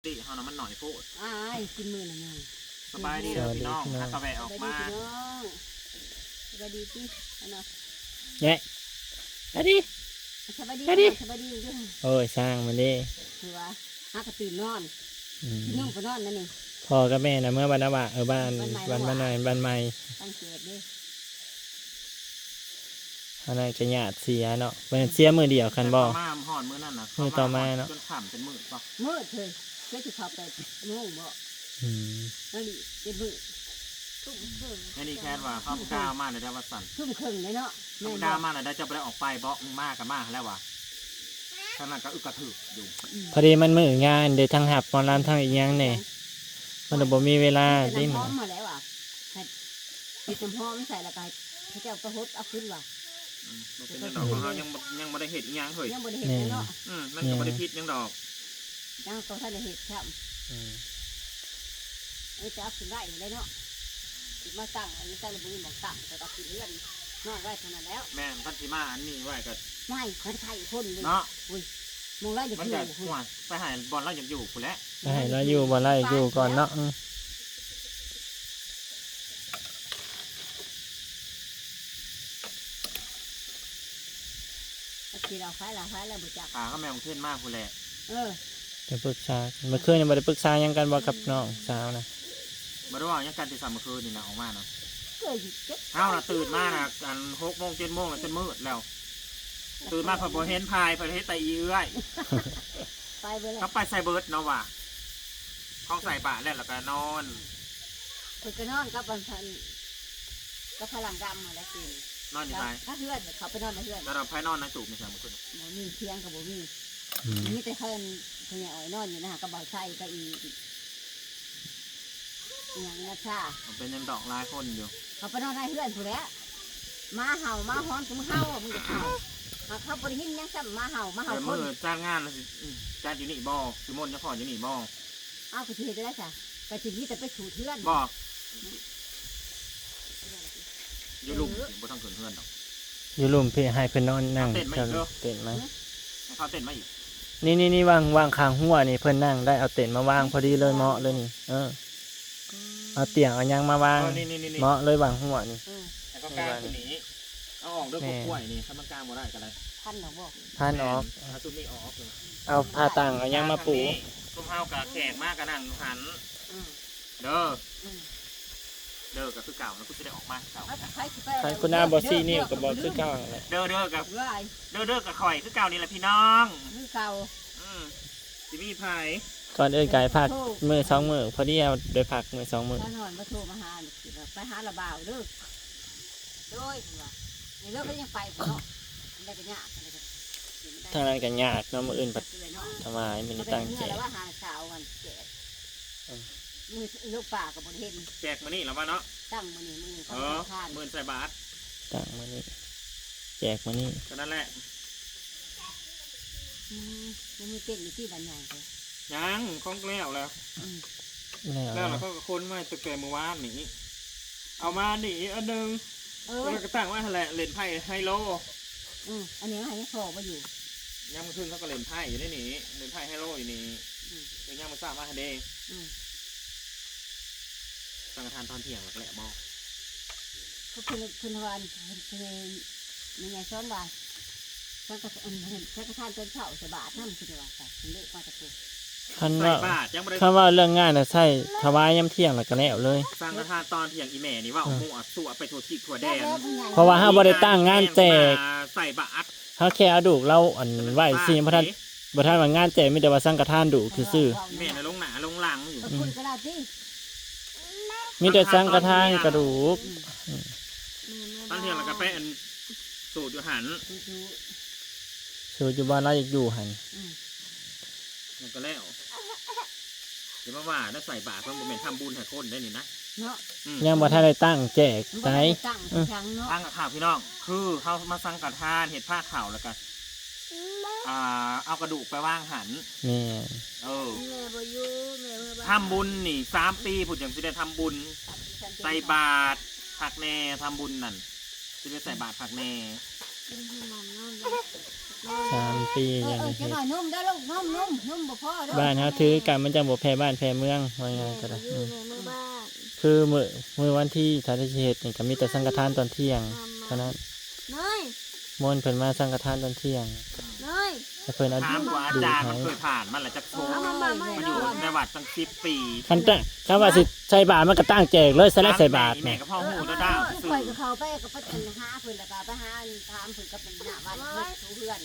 ຕິເຮົານະມັນໜ້ອຍໂພດ. ອ້າຍ ກິນມື້ລະໜຶ່ງ. ສະບາຍດີເດີພີ່ນ້ອງ ສະບາຍດີພີ່ນ້ອງ ຫາກະແວະອອກມາ. ສະບາຍດີພີ່ນ້ອງ ສະບາຍດີຕິ ອັນນະ ແຍະ ສະບາຍດີ ສະບາຍດີ ສະບາຍດີ ສະບາຍດີເດີ. ໂອ້ຍ ຊ່າງມັນເດ້ ຄືວ່າຫາກະຕື່ນນອນ ອືມ ກິນນົມກໍນອນນັ້ນນີ້. ພໍ່ກັບແມ່ນະເມືອບ້ານນາວະ ເອີ ບ້ານ ບ້ານໃໝ່ ບ້ານໃໝ່ ບ້ານໃໝ່ ຕັ້ງແຈກເດ້. ອັນນັ້ນກະຍາດເສຍເນາະ ແມ່ນເສຍມື້ດຽວກັນບໍ່? ແຕ່ເຂົ້າມາຮອດມື້ນັ້ນນະ ມື້ຕໍ່ມາເນາະ ເຂົ້າມາຮອດຈົນຄ່ຳ ເປັນມື້ບໍ່? ມືດເລີຍ ຄືຊິເຂົ້າແປດໂມງບໍ່? ອືມ ນັ້ນນີ້ເປັນມື້ ທຸ່ມເຄິ່ງ. ແລ້ວນີ້ແຄ່ນວ່າເຮົາບໍ່ກ້າມາແລ້ວໄດ໋ວ່າຊັ້ນ ທຸ່ມເຄິ່ງເດ້ເນາະ. ແມ່ນບໍ່? ບໍ່ກ້າມາແລ້ວໄດ໋ ເຈົ້າບໍ່ໄດ້ອອກໄປບໍ່? ມາກະມາຫັ້ນແຫຼະວ່າ ທາງນັ້ນກະອຶກກະທຶກຢູ່. ອືມ ພໍດີມັນມື້ງານເດ້ ທັງຮັບໝໍລຳທັງອີ່ຫຍັງແດ່ ມັນລະບໍ່ມີເວລາເດ້. ມີແຕ່ນ້ຳຫອມຫັ້ນແຫຼະວ່າ ໃຫ້ເຮັດນ້ຳຫອມໃສ່ ແລ້ວກະໃຫ້ເຂົາເຈົ້າໄປຫົດເອົາຄືນວ່າ. ອືມ ບໍ່ເປັນຫຍັງດອກ ເພາະເຮົາຍັງບໍ່ ຍັງບໍ່ໄດ້ເຮັດອີ່ຫຍັງເຮີ້ຍ. ຍັງບໍ່ໄດ້ເຮັດເລີຍເນາະ. ອືມ ມັນກະບໍ່ໄດ້ຜິດຫຍັງດອກ ຍັງກໍບໍ່ທັນໄດ້ເຮັດຊ້ຳ. ອືມ ເອີ ຈະເອົາຂຶ້ນໄວ້ຫັ້ນແຫຼະເນາະ ຊິມາຕັ້ງ ອັນນີ້ໃສ່ລະບໍ່ມີໝ່ອງຕັ້ງ ກະເອົາຂຶ້ນເຮືອນນອນໄວ້ເທົ່ານັ້ນແລ້ວ. ແມ່ນ ຄັນຊິມາອັນນີ້ໄວ້ກະ ໄມ້ຄັນໄຂ້ຄົນເນາະ. ໂອ້ຍ ໝ່ອງລາວຢາກຢູ່ພຸ້ນ ໄປໃຫ້ບ່ອນລາວຢາກຢູ່ພຸ້ນແຫຼະ ໄປໃຫ້ລາວຢູ່ບ່ອນລາວຢາກຢູ່ກ່ອນເນາະ. ອືມ ຊິເອົາໄປລະ ໄປລະບໍ່ຈັກ ຫາກັບແມ່ຂອງເພັນມາພຸ້ນແຫຼະ. ເອີ ຈະປຶກສາ ເມື່ອຄືນນີ້ບໍ່ໄດ້ປຶກສາຫຍັງກັນບໍ່ກັບນ້ອງສາວນະ? ບໍ່ໄດ້ເວົ້າຫຍັງກັນຕິ ຊ່ຳເມື່ອຄືນນີ້ນະ ອອກມານະ ເອີ ເຮົານະຕື່ນມານະ ອັນ ຫົກໂມງ ເຈັດໂມງລະຈົນມືດແລ້ວ ຕື່ນມາເພິ່ນບໍ່ເຫັນໃຜ ເພິ່ນເຫັນແຕ່ອີເອື້ອຍ ໄປເບິດແລ້ວ ເຂົາໄປໃສເບິດເນາະວ່າ ຂອງໃສ່ບາດແລ້ວ ແລ້ວກະນອນ ເພິ່ນກະນອນກັບອັນ ກັບພະລັງດຳຫັ້ນແຫຼະ ຄືນອນຢູ່ໃສ? ກະເຮືອນ ເຂົາໄປນອນໃນເຮືອນ. ແລ້ວໃຜນອນໃນຕູບນີ້ຊັ້ນມື້ຄືນ? ບໍ່ມີ ທຽງກະບໍ່ມີ. ອືມ ມີແຕ່ເພິ່ນ ພໍ່ໃຫຍ່ອ້ອຍນອນຢູ່ນະ ກັບບ່າວໄຊ ກັບອີ ອີຫຍັງ ອີນັດຊາ ມັນເປັນຫຍັງດອກ ຫຼາຍຄົນຢູ່ ເຂົາໄປນອນໃນເຮືອນພຸ້ນແຫຼະ. ໝາເຫົ່າ ໝາຫອນ ຄືໝາເຫົ່າ ມຶງຈະເຂົ້າ ຫາກເຂົາບໍ່ໄດ້ຍິນຫຍັງຊ້ຳ ໝາເຫົ່າ ໝາເຫົ່າ ແຕ່ມື້ຈັດງານລະຊິ ອືມ ຈັດຢູ່ນີ້ບໍ່? ຄືມົນຍັງພໍດຢູ່ນີ້ບໍ່? ເອົາ ກະຊິເຮັດຈັ່ງໃດຊະ? ກະຊິມີແຕ່ໄປສູດເຮືອນບໍ່? ຢູ່ລຸ່ມ ເອີ ບໍ່ຕ້ອງຂຶ້ນເຮືອນດອກ ຢູ່ລຸ່ມພີ້ ໃຫ້ເພິ່ນນອນນັ່ງ ເອົາເຕັນມາອີກເດີ ເຕັນມາ ໃຫ້ເຂົາເຕັນມາອີກ. ນີ້ໆໆ ວາງ ວາງຂ້າງຮົ້ວນີ້ ເພິ່ນນັ່ງໄດ້ ເອົາເຕັນມາວາງພໍດີເລີຍ ເໝາະເລີຍນີ້. ເອີ ເອົາຕຽງເອົາຫຍັງມາວາງ ເອີ ນີ້ໆໆ ເໝາະເລີຍ ວາງຮົ້ວນີ້. ເອີ ໃຫ້ເຂົາກາງຂຶ້ນນີ້ ເອົາອອກເດີ ແມ່ນ ກົກກ້ວຍນີ້ ຄັນມັນກາງບໍ່ໄດ້ກະໄດ້ ພັນອອກບໍ່? ພັນອອກ ແມ່ນ ເອົາຊຸມນີ້ອອກ ເອົາຜ້າຕັ່ງເອົາຫຍັງມາປູ ຊຸມເຮົາກະແຂກມາກະນັ່ງຢູ່ຫັ້ນ. ອືມ ເດີ ອືມ ເດີກະຄືເກົ່ານະ ກູຊິໄດ້ອອກມາຄືເກົ່າ. ຄັນຄຸນນາບໍ່ຊີ້ນິ້ວກະບອກຄືເກົ່າຫັ້ນແຫຼະ ເດີ ເດີກະ ເດີ ເດີກະຂ້ອຍຄືເກົ່ານີ້ແຫຼະພີ່ນ້ອງ ຄືເກົ່າ. ອືມ ຊິມີໃຜ? ກ່ອນອື່ນກະໃຫ້ພັກມື້ສອງມື້ ພໍດີເຮົາໄດ້ພັກມື້ສອງມື້ ຂ້ານ້ອຍມາໂທມາຫາ ໄປຫາລະບ່າວເດີ. ໂດຍ ເພິ່ນວ່າ ນີ້ເລີກກໍຍັງໄປພຸ້ນເນາະ ໄດ້ກະຍາກ ທາງນັ້ນກະຍາກເນາະ ມື້ອື່ນພັດຖວາຍ ມີແຕ່ຕັ້ງແຈກ ແລ້ວວ່າຫາສາວຫັ້ນແຈກ. ເອີ ມື້ລົງປ່າກໍບໍ່ໄດ້ເຫັນ ແຈກມື້ນີ້ລະວ່າເນາະ ຕັ້ງມື້ນີ້ ມື້ອື່ນເຂົາ ເອີ ທານ ມື້ອື່ນໃສ່ບາດ ຕັ້ງມື້ນີ້ ແຈກມື້ນີ້ ກໍນັ້ນແຫຼະ. ອືມ ຍັງມີເຕັ້ນຢູ່ຕິ ບ້ານໃຫຍ່ ຍັງ ຂອງແລ້ວແລ້ວ ອືມ ແລ້ວ ແລ້ວ ແລ້ວ ແລ້ວເຂົາກໍຂົນມາຕັ້ງແຕ່ມື້ວານນີ້ ເອົາມານີ້ອີກອັນໜຶ່ງ ເອີ ແລ້ວກໍຕັ້ງໄວ້ຫັ້ນແຫຼະ ຫຼິ້ນໄພ້ໄຮໂລ. ອືມ ອັນນີ້ໃຫ້ພໍ່ບໍ່ຢູ່ ຍາມມື້ຄືນເຂົາກໍຫຼິ້ນໄພ້ຢູ່ໃນນີ້ ຫຼິ້ນໄພ້ໄຮໂລຢູ່ນີ້. ອືມ ແລ້ວຍາມມື້ເຊົ້າມາຫັ້ນເດ້. ອືມ ສັງກະທານຕອນທ່ຽງແລ້ວກໍແລ້ວບໍ່? ເພິ່ນ ເພິ່ນວ່າ ເພິ່ນ ແມ່ໃຫຍ່ສອນວ່າ ສັງກະ ອັນ ສັງກະທານຕອນເຊົ້າໃສ່ບາດນຳ ຄືວ່າຊັ້ນ ເພິ່ນເລີກມາແຕ່ພຸ້ນ. ຄັນວ່າ ຄັນວ່າເລື່ອງງານນະ ໃສ່ຖວາຍຍາມທ່ຽງແລ້ວກໍແລ້ວເລີຍ. ສັງກະທານຕອນທ່ຽງ ອີແມ່ນີ້ເວົ້າ ເອີ ມົ້ວຊົ່ວໄປທົ່ວທີບທົ່ວແດນ ເພາະວ່າເຮົາບໍ່ໄດ້ຕັ້ງງານແຈກ ໃສ່ບາດ ເຮົາແຄ່ເອົາດູກລາວ ອັນ ໄວ້ຊື່ ຍັງບໍ່ທັນ ບໍ່ທັນວ່າງານແຈກ ມີແຕ່ວ່າສັງກະທານດູກຊື່ໆ. ແມ່ນະ ລົງໜ້າລົງຫຼັງຢູ່ ອືມ ມີແຕ່ສັງກະທານກະດູກ. ອືມ ຕອນທ່ຽງແລ້ວກໍໄປ ອັນ ສູດຢູ່ຫັ້ນ ສູດຢູ່ ສູດຢູ່ບ່ອນລາວຢາກຢູ່ຫັ້ນ. ອືມ ແລ້ວກໍແລ້ວ ຢ່າມາວ່ານະ ໃສ່ບາດ ມັນບໍ່ແມ່ນທຳບຸນໃຫ້ຄົນໄດ໋ນີ້ນະ ເນາະ. ອືມ ຍັງບໍ່ທັນໄດ້ຕັ້ງແຈກໃດ໋ ບໍ່ທັນໄດ້ຕັ້ງ ເອີ ຫຍັງເນາະ. ຟັງຂ້າວພີ່ນ້ອງ ຄືເຮົາມາສັງກະທານ ເຮັດພາເຂົ້າ ແລ້ວກໍ ອ່າ ເອົາກະດູກໄປວາງຫັ້ນ. ແມ່ນ ເອີ ແມ່ບໍ່ຢູ່ ແມ່ເມືອບ້ານ ທຳບຸນນີ້ສາມປີພຸ້ນຈັ່ງຊິໄດ້ທຳບຸນ ສາມປີ ສາມປີ ໃສ່ບາດຄັກແນ່ ທຳບຸນນັ້ນ ຊິໄດ້ໃສ່ບາດຄັກແນ່ ສາມ ປີ ເອີ ຫຍັງ ເອີ ເຮັດ ຈັກໜ້ອຍ ນົມເດີລູກ ນົມ ນົມ ນົມບໍ່ພໍເດີ ບ້ານເຮົາຖືກັນ ມັນຈັ່ງບໍ່ແຜ່ບ້ານແຜ່ເມືອງ ວ່າງ່າຍກໍໄດ້ ແມ່ນ ອືມ ຢູ່ໃນໝູ່ບ້ານ ຄືມື້ ມື້ວັນທີ ຖ້າໄດ້ຊິເຮັດນີ້ ກໍມີແຕ່ສັງຄະທານຕອນທ່ຽງເທົ່ານັ້ນ ເນີຍ ມົນເພິ່ນມາສັງຄະທານຕອນທ່ຽງ ເນີຍ ໃຫ້ເພິ່ນເອົາ ຖາມວ່າອາຈານມັນເຄີຍຜ່ານມາແລ້ວຈັກໂທ ເອົາມາ ມາ ມາ ມາຢູ່ໃນວັດຕັ້ງສິບປີ ຄັນຕະ ຄັນວ່າຊິໃສ່ບາດ ມັນກໍຕັ້ງແຈກເລີຍ ໃສ່ແລ້ວໃສ່ບາດ ແມ່ກໍພໍຮູ້ແຕ່ດາວຊື່ ຂ້ອຍກໍເຂົ້າໄປກໍໄປຫາເພິ່ນ ແລ້ວກໍໄປຫາຖາມເພິ່ນກັບໜ້າບ້ານ ໂອ້ຍ ເພິ່ນຢູ່ເຮືອນ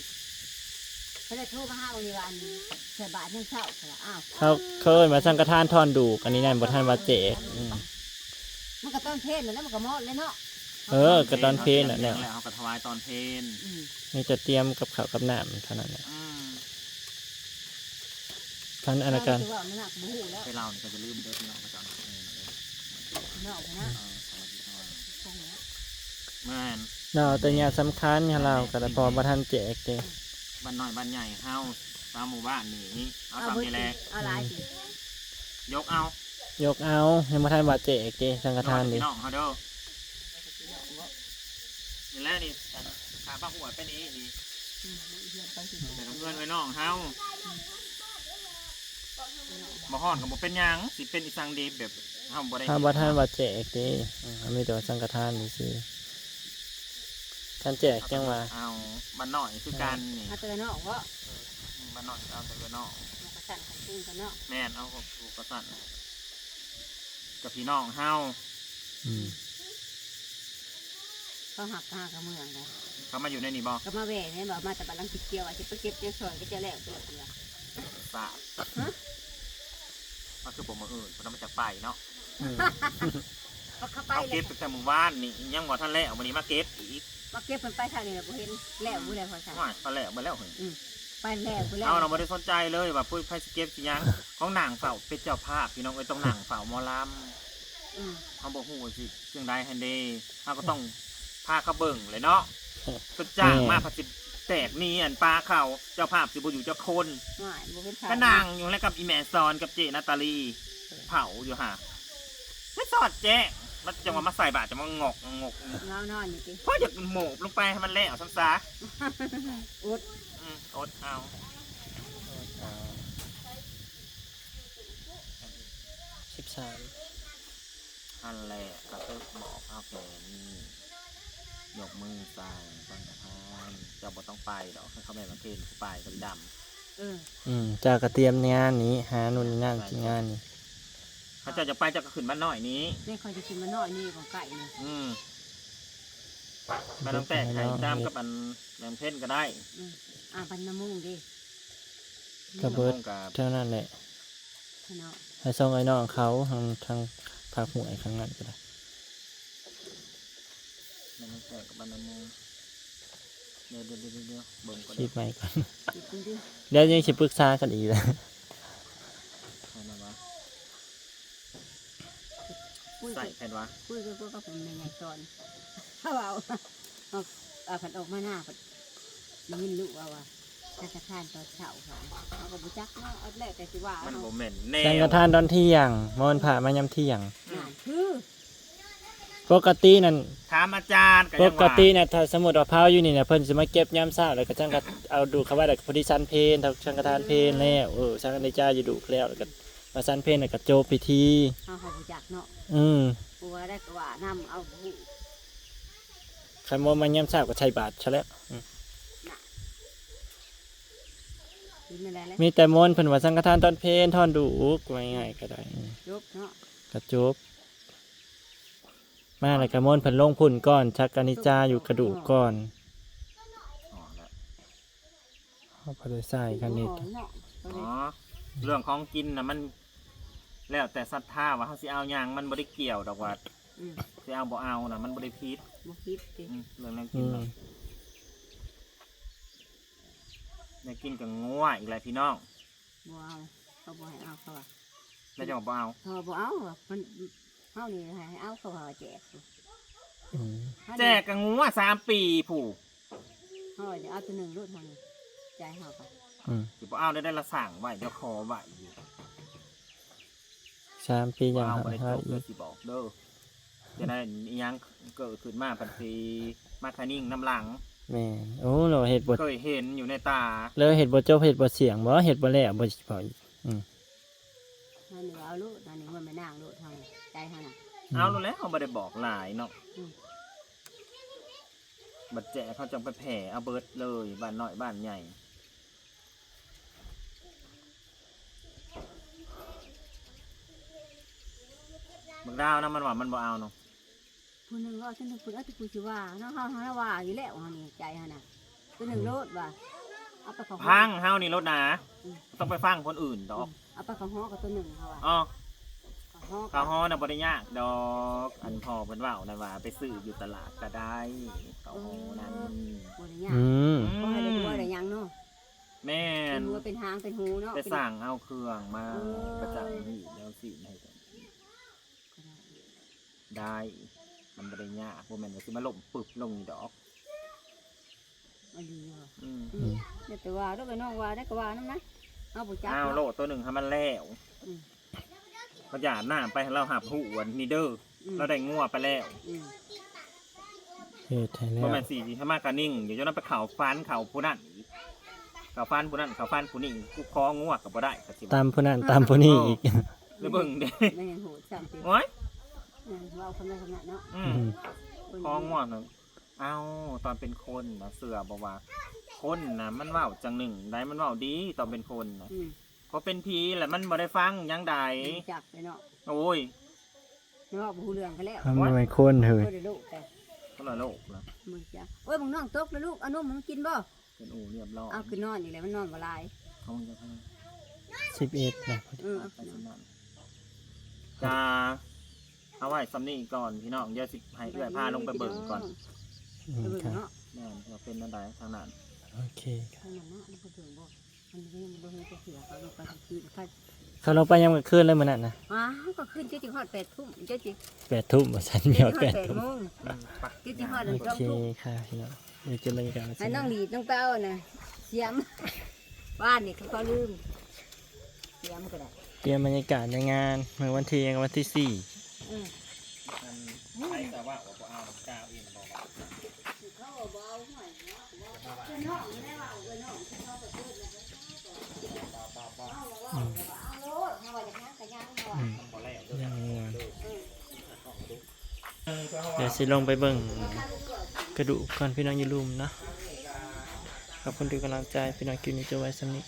ເພິ່ນໄດ້ໂທມາຫາມື້ນີ້ວ່າ ອັນ ໃສ່ບາດຍາມເຊົ້າ ຂ້ອຍວ່າ ອ້າວ ເຂົາ ເຂົາເອີ້ນວ່າສັງຄະທານທ່ອນດູກ ອັນນີ້ນັ້ນບໍ່ທັນວ່າແຈກ ອືມ ມັນກໍຕອນເພນນັ້ນແຫຼະ ມັນກໍໝົດແລ້ວເນາະ ເອີ ກໍຕອນເພນນັ້ນແຫຼະ ເຮົາກໍຖວາຍຕອນເພນ ອືມ ມີແຕ່ຕຽມກັບເຂົ້າກັບນ້ຳເທົ່ານັ້ນແຫຼະ ອືມ ຄັນອັນນັ້ນກໍ ເວົ້ານັ້ນນະ ບໍ່ຮູ້ແລ້ວ ໄປເລົ່ານີ້ກໍຢ່າລືມເດີພີ່ນ້ອງ ເຂົາເຈົ້ານະ ເອີ ເນາະ ເອີ ສະຫວັດດີ ແມ່ນ ເນາະ ແຕ່ຍາມສຳຄັນ ເຮົາເວົ້າກໍໄດ້ ເພາະວ່າບໍ່ທັນແຈກເດ້ ບ້ານນ້ອຍບ້ານໃຫຍ່ເຮົາ ຕາມໝູ່ບ້ານນີ້ ເອົາສ່ຳນີ້ແຫຼະ ເອົາຫຼາຍ ອືມ ຊິ ຍົກເອົາ ຍົກເອົາ ຍັງບໍ່ທັນວ່າແຈກເດ້ ສັງຄະທານເດ້ ພີ່ນ້ອງເຮົາເດີ ນີ້ແຫຼະນີ້ ຂ້າມພາກຫ້ວຍໄປນີ້ ນີ້ ອືມ ເຮືອນໄປຊິ ແຕ່ເຮືອນໄວ້ນ້ອງເຮົາ ບໍ່ຮອດກໍບໍ່ເປັນຫຍັງ ຊິເປັນອີ່ສັງດີ ແບບເຮົາບໍ່ໄດ້ ເຮົາບໍ່ທັນວ່າແຈກເດ້ ເອີ ເຮົາມີແຕ່ວ່າສັງຄະທານຊື່ໆ ຄັນແຈກຈັ່ງວ່າ ເອົາບ້ານນ້ອຍຄືກັນນີ້ ເອົາແຕ່ເອື້ອຍນ້ອງເບາະ ເອີ ບ້ານນ້ອຍເອົາແຕ່ເອື້ອຍນ້ອງ ໝູ່ກະສັນຂອງຈິງກັນເນາະ ແມ່ນ ເອົາໝູ່ກະສັນ ກັບພີ່ນ້ອງເຮົາ ອືມ ເຂົາຮັກຫາກັບເມືອງໃດ ເຂົາມາຢູ່ໃນນີ້ບໍ່ ກໍມາແວ່ແມ່ນບໍ່ ມາແຕ່ບ້ານຫຼັງສີຂຽວ ວ່າຊິໄປເກັບແນວຊ່ອຍ ກໍຈະແລ້ວເພິ່ນວ່າ ສາດ ຮະ ມັນຄືບໍ່ມາເອີ້ນ ເພິ່ນວ່າມັນຈະໄປເນາະ ອືມ ເຂົາໄປ ເຮົາເກັບຕັ້ງແຕ່ມື້ວານນີ້ ຍັງບໍ່ທັນແລ້ວ ມື້ນີ້ມາເກັບອີກ ມາເກັບ ເພິ່ນໄປທາງນີ້ແລ້ວ ບໍ່ເຫັນແລ້ວ ອືມ ບໍ່ແລ້ວ ເຂົາ ໂອ້ຍ ໄປແລ້ວເບິດແລ້ວ ອືມ ໄປແລ້ວ ໄປແລ້ວ ເຮົານະບໍ່ໄດ້ສົນໃຈເລີຍວ່າຜູ້ໃຜຊິເກັບຊິຫຍັງ ຂອງນັ່ງເຝົ້າເປັນເຈົ້າພາບ ພີ່ນ້ອງເອີຍ ຕ້ອງນັ່ງເຝົ້າໝໍລຳ ອືມ ເຮົາບໍ່ຮູ້ວ່າຊິຈັ່ງໃດຫັ້ນເດ້ ເຮົາກໍຕ້ອງພາເຂົາເບິ່ງແຫຼະເນາະ ເພິ່ນຈ້າງມາ ແມ່ນ ພັດຊິແຕກໜີອັນປາເຂົາ ເຈົ້າພາບຊິບໍ່ຢູ່ຈັກຄົນ ຫວາຍ ບໍ່ເປັນໄຜ ກໍນັ່ງຢູ່ຫັ້ນແຫຼະກັບອີ່ແມ່ສອນກັບເຈ້ນາຕາລີ ເຜົາຢູ່ຫາ ໄປສອດແຈ້ງ ມັນຈັ່ງວ່າມາໃສ່ບາດ ຈັ່ງວ່າງອກງອກ ເງົານອນຢູ່ຕິ ພໍຢາກໂໝບລົງໄປໃຫ້ມັນແລ້ວຊ້ຳຊາ ອົດ ອືມ ອົດເອົາ ສິບສາມ ຫັ້ນແຫຼະ ກະຕຶກບອກເອົາແຄ່ນີ້ ຍົກມືໃສ່ສັງຄະທານ ເຈົ້າບໍ່ຕ້ອງໄປດອກ ຄັນເຂົາແມ່ນມາເພນ ໄປກໍດຳ ເອີ ອືມ ເຈົ້າກໍຕຽມງານນີ້ ຫານູ່ນນີ້ນັ້ນກິນງານນີ້ ຄັນເຈົ້າຈະໄປ ເຈົ້າກໍຂຶ້ນບ້ານນ້ອຍນີ້ ແມ່ນ ຂ້ອຍຈະຂຶ້ນບ້ານນ້ອຍນີ້ ຂອງໃກ້ນີ້ ອືມ ບ້ານນ້ອງແຕກ ໄຂ່ຕາມກັບອັນແມ່ເພັນກໍໄດ້ ອືມ ອ່າ ບ້ານນາມຸງເດ້ ກະເບິດແຖວນັ້ນແຫຼະ ໃຫ້ສອງອ້າຍນ້ອງເຂົາ ທາງ ທາງພາກຫ້ວຍຂ້າງນັ້ນກໍໄດ້ ແມ່ນແຕ່ກັບບ້ານນາໂມ ດຽວ ດຽວ ດຽວ ດຽວ ເບິ່ງກ່ອນ ຄລິບໃໝ່ກ່ອນ ຄລິບເບິ່ງຕິ ດຽວຍັງຊິປຶກສາກັນອີກລະ ໃຜນະວະ ຄຸຍ ໃສ່ໃຜນະວະ ຄຸຍກັບ ກັບແມ່ໃຫຍ່ສອນ ເຂົາເວົ້າ ເອົາ ເອົາ ເພິ່ນອອກມາໜ້າ ເພິ່ນໄດ້ຍິນລູກເວົ້າວ່າ ສັງຄະທານຕອນເຊົ້າ ເຮົາກໍບໍ່ຈັກເນາະ ເອົາແລ້ວແຕ່ຊິວ່າ ມັນບໍ່ແມ່ນແນວ ສັງຄະທານຕອນທ່ຽງ ມອນພະມາຍາມທ່ຽງ ນັ້ນຄື ປົກກະຕິນັ້ນ ຖາມອາຈານກໍຍັງວ່າ ປົກກະຕິນະ ຖ້າສົມມຸດວ່າເຜົາຢູ່ນີ້ນະ ເພິ່ນຊິມາເກັບຍາມເຊົ້າ ແລ້ວກໍຈັ່ງກໍເອົາດູກເຂົ້າໄວ້ ແລ້ວກໍພໍດີສັນເພນ ເທົ່າສັງຄະທານເພນແລ້ວ ເອີ ສັງຄະທານເພນຢູ່ດູກແລ້ວ ແລ້ວກໍມາສັນເພນ ແລ້ວກໍຈົບພິທີ ເຮົາ ເຮົາບໍ່ຈັກເນາະ ອືມ ຜູ້ວ່າໄດ້ກໍວ່ານຳ ເອົາບໍ່ຮູ້ ຄັນບໍ່ມາຍາມເຊົ້າກໍໃສ່ບາດຊະແລ້ວ ອືມ ນະ ເປັນແນວໃດແຫຼະ ມີແຕ່ມົນເພິ່ນວ່າສັງຄະທານຕອນເພນ ທ່ອນດູກ ວ່າງ່າຍໆກໍໄດ້ ອືມ ຈົບເນາະ ກໍຈົບ ມາແລ້ວກໍມົນເພິ່ນລົງພຸ້ນກ່ອນ ສັກການິດຈາຢູ່ກະດູກກ່ອນ ອໍ ແລ້ວ ເຮົາບໍ່ໄດ້ໃສ່ຄັນນີ້ ອໍ ເນາະ ອໍ ເລື່ອງຂອງກິນນະ ມັນແລ້ວແຕ່ສັດທາວ່າເຮົາຊິເອົາຫຍັງ ມັນບໍ່ໄດ້ກ່ຽວດອກວ່າ ອືມ ຊິເອົາບໍ່ເອົານະ ມັນບໍ່ໄດ້ຜິດ ບໍ່ຜິດຕິ ອືມ ເລື່ອງແນວກິນນະ ອືມ ແນວກິນກໍງົວອີກແລ້ວພີ່ນ້ອງ ບໍ່ເອົາ ເຂົາບໍ່ໃຫ້ເອົາ ເຂົາວ່າ ແລ້ວຈັ່ງວ່າບໍ່ເອົາ ເຂົາວ່າບໍ່ເອົາ ມັນ ເຮົານີ້ໃຫ້ເອົາ ເຂົາວ່າແຈກ ອືມ ເຮົານີ້ ແຈກກໍງົວສາມປີພຸ້ນ ເຮົາວ່າຈະເອົາຕົວໜຶ່ງໂລດ ເຮົານີ້ ໃຈເຮົາກໍ ອືມ ຊິບໍ່ເອົາໄດ້ ໄດ້ລະສັ່ງໄວ້ ດຽວຂໍໄວ້ຢູ່ ສາມປີຍັງ ບໍ່ເອົາ ຫາ ບໍ່ໄດ້ ຫາ ຈົບ ອີກ ເດີ ຊິບອກເດີ ຈະໄດ້ອີ່ຫຍັງເກີດຂຶ້ນມາ ພັດຊິມາຄະນິງນຳຫຼັງ ແມ່ນ. ໂອ້ ລາວເຮັດບໍ່ ເຄີຍເຫັນຢູ່ໃນຕາ ແລ້ວເຮັດບໍ່ຈົບ ເຮັດບໍ່ສ່ຽງບໍ່ ເຮັດບໍ່ແລ້ວ ບໍ່ຊິເວົ້າອີກ. ອືມ ເຮົານີ້ເອົາໂລດ ເຮົານີ້ເງິນແມ່ນາງໂລດ ເຮົາໃຈເຮົານະ. ອືມ ເອົາໂລດແລ້ວ ເຮົາບໍ່ໄດ້ບອກຫຼາຍເນາະ. ອືມ ບັດແຈກເຂົາຈັ່ງໄປແຜ່ເອົາເບິດເລີຍ ບ້ານນ້ອຍບ້ານໃຫຍ່. ບັກດາວນະ ມັນວ່າມັນບໍ່ເອົາເນາະ. ຜູ້ໜຶ່ງເວົ້າຈັ່ງໃດ ຜູ້ໜຶ່ງ ເອີ ຜູ້ຊິວ່າເນາະ ເຮົາ ເຮົາວ່າຢູ່ແລ້ວ ເຮົານີ້ໃຈເຮົານະ. ຕົວໜຶ່ງ ອືມ ໂລດວ່າ ເອົາໄປເຂົ້າ ຟັງເຮົານີ້ໂລດນາ. ອືມ ຕ້ອງໄປຟັງຄົນອື່ນດອກ. ອືມ ເອົາໄປເຂົ້າຫໍກໍຕົວໜຶ່ງ ເຮົາວ່າ. ອໍ ເຂົ້າຫໍ ເຂົ້າຫໍນະບໍ່ໄດ້ຍາກດອກ. ອັນພໍ່ເພິ່ນເວົ້ານັ້ນວ່າ ໄປຊື້ຢູ່ຕະຫຼາດກໍໄດ້ ເຂົ້າຫໍນັ້ນ. ເອີ ບໍ່ໄດ້ຍາກ. ອືມ ບໍ່ໃຫ້ໄດ້ຫົວໄດ້ຫຍັງເນາະ. ແມ່ນ ເປັນຫົວເປັນຫາງເປັນຫູເນາະ ໄປສັ່ງເອົາເຄື່ອງມາ ເອີ ປະຈຳນີ້ແລ້ວຊີ້ນໃຫ້ ກໍໄດ້ ໄດ້ ມັນບໍ່ໄດ້ຍາກ ບໍ່ແມ່ນວ່າຊິມາລົ້ມປຶບລົງນີ້ດອກ. ອີ່ຫຼີຫວາ? ອືມ ອືມ ແຕ່ວ່າດອກ ນ້ອງວ່າໄດ້ກໍວ່ານຳນະ ເຮົາບໍ່ຈັກ. ເອົາໂລດ ເນາະ ຕົວໜຶ່ງໃຫ້ມັນແລ້ວ. ອືມ ເຂົາຢາກນ້ຳໄປ ໃຫ້ລາວຮັບຮູ້ອັນນີ້ເດີ. ອືມ ລາວໄດ້ງົວໄປແລ້ວ. ອືມ ເຮັດໃຫ້ແລ້ວ ບໍ່ແມ່ນຊິໃຫ້ມາກະນິ່ງຢູ່ ຈົນໄປເຂົ້າຝັນເຂົາຜູ້ນັ້ນອີກ ເຂົ້າຝັນຜູ້ນັ້ນ ເຂົ້າຝັນຜູ້ນີ້ ກູຂໍງົວກໍບໍ່ໄດ້ ກໍຊິວ່າ ຕຳຜູ້ນັ້ນ ເອີ ຕຳຜູ້ນີ້ ເອີ ອີກ. ແລ້ວເບິ່ງເດ້ ແມ່ນໂຫດຊ້ຳຕິ. ໂອ້ຍ ແມ່ນເວົ້າຄຳນັ້ນຄຳນັ້ນເນາະ. ອືມ ອືມ ຂໍງົວນັ້ນ. ເອົ້າ ຕອນເປັນຄົນນະ ເຊື່ອບໍ່ວ່າ ຄົນນະ ມັນເວົ້າຈັ່ງໜຶ່ງໃດ໋ ມັນເວົ້າດີຕອນເປັນຄົນນະ. ອືມ ພໍເປັນຜີແລ້ວມັນບໍ່ໄດ້ຟັງຫຍັງໃດ໋. ບໍ່ຈັກເລີຍເນາະ. ໂອ້ຍ ເນາະ ບໍ່ຮູ້ເລື່ອງກັນແລ້ວ. ມັນບໍ່ແມ່ນຄົນເຮີ້ຍ ຄົນລະໂລກແຕ່ ຄົນລະໂລກນະ. ບໍ່ຈັກ. ໂອ້ຍ ບັກນ້ອງຕົກແລ້ວລູກ ເອົານົມໃຫ້ມັນກິນບໍ່? ເປັນອູ້ຮຽບຮ້ອຍ. ເອົາຂຶ້ນນອນອີກແລ້ວ ມັນນອນບໍ່ຫຼາຍ. ຂອງມັນຈະພັງ ສິບເອັດນະ. ເອີ ເອົາຂຶ້ນນອນ. ກະເອົາໄວ້ສ່ຳນີ້ກ່ອນພີ່ນ້ອງ ດຽວຊິໃຫ້ເອື້ອຍພາລົງໄປເບິ່ງກ່ອນ. ອືມ ໄປເບິ່ງເນາະ. ແມ່ນ ວ່າເປັນແນວໃດທາງນັ້ນ. ໂອເຄ ທາງນັ້ນເນາະ ມັນກໍເຖິງບໍ່ ມັນຍັງບໍ່ເຫັນຈະເທື່ອ ເຂົາລົງໄປກາງຄືນ ເຂົາລົງໄປຍາມກາງຄືນເລີຍມື້ນັ້ນນະ. ອ້າວ ກາງຄືນ ເຈົ້າຊິຮອດແປດທຸ່ມ ເຈົ້າຊິ ແປດທຸ່ມວ່າຊັ້ນ ມີຮອດແປດທຸ່ມ. ອືມ ໄປ ເຈົ້າຊິຮອດສອງທຸ່ມ. ໂອເຄຄ່ະພີ່ນ້ອງ ດຽວເກັບບັນຍາກາດ ໃຫ້ນ້ອງຫຼີດ ນ້ອງເຕົ້ານະ ສຽມ ວານນີ້ເຂົາກໍລືມ ສຽມກໍໄດ້ ຕຽມບັນຍາກາດໃນງານ ມື້ວັນທີຫຍັງ ວັນທີສີ່. ເອີ ອັນໃຜກໍວ່າບໍ່ເອົາ ເຈົ້າເອງບໍ່ວ່າ ເຂົາບໍ່ເອົາ ຫ້ວຍ ເນາະ ເອີ ນ້ອງ ແມ່ເວົ້າ ເອີ ນ້ອງ ເຂົາກໍເກີດແລ້ວ ອືມ ເອົາໂລດ ເຮົາວ່າຢາກຫຍັງກໍຫຍັງ ເຮົາວ່າ ອືມ ມັນບໍ່ແລ້ວເດີ ຍັງງວນ ເອີ ດຽວຊິລົງໄປເບິ່ງກະດູກກ່ອນພີ່ນ້ອງ ຢູ່ລຸ່ມເນາະ. ຂອບຄຸນທຸກກຳລັງໃຈພີ່ນ້ອງ ຄລິບນີ້ຈົບໄວ້ສ່ຳນີ້.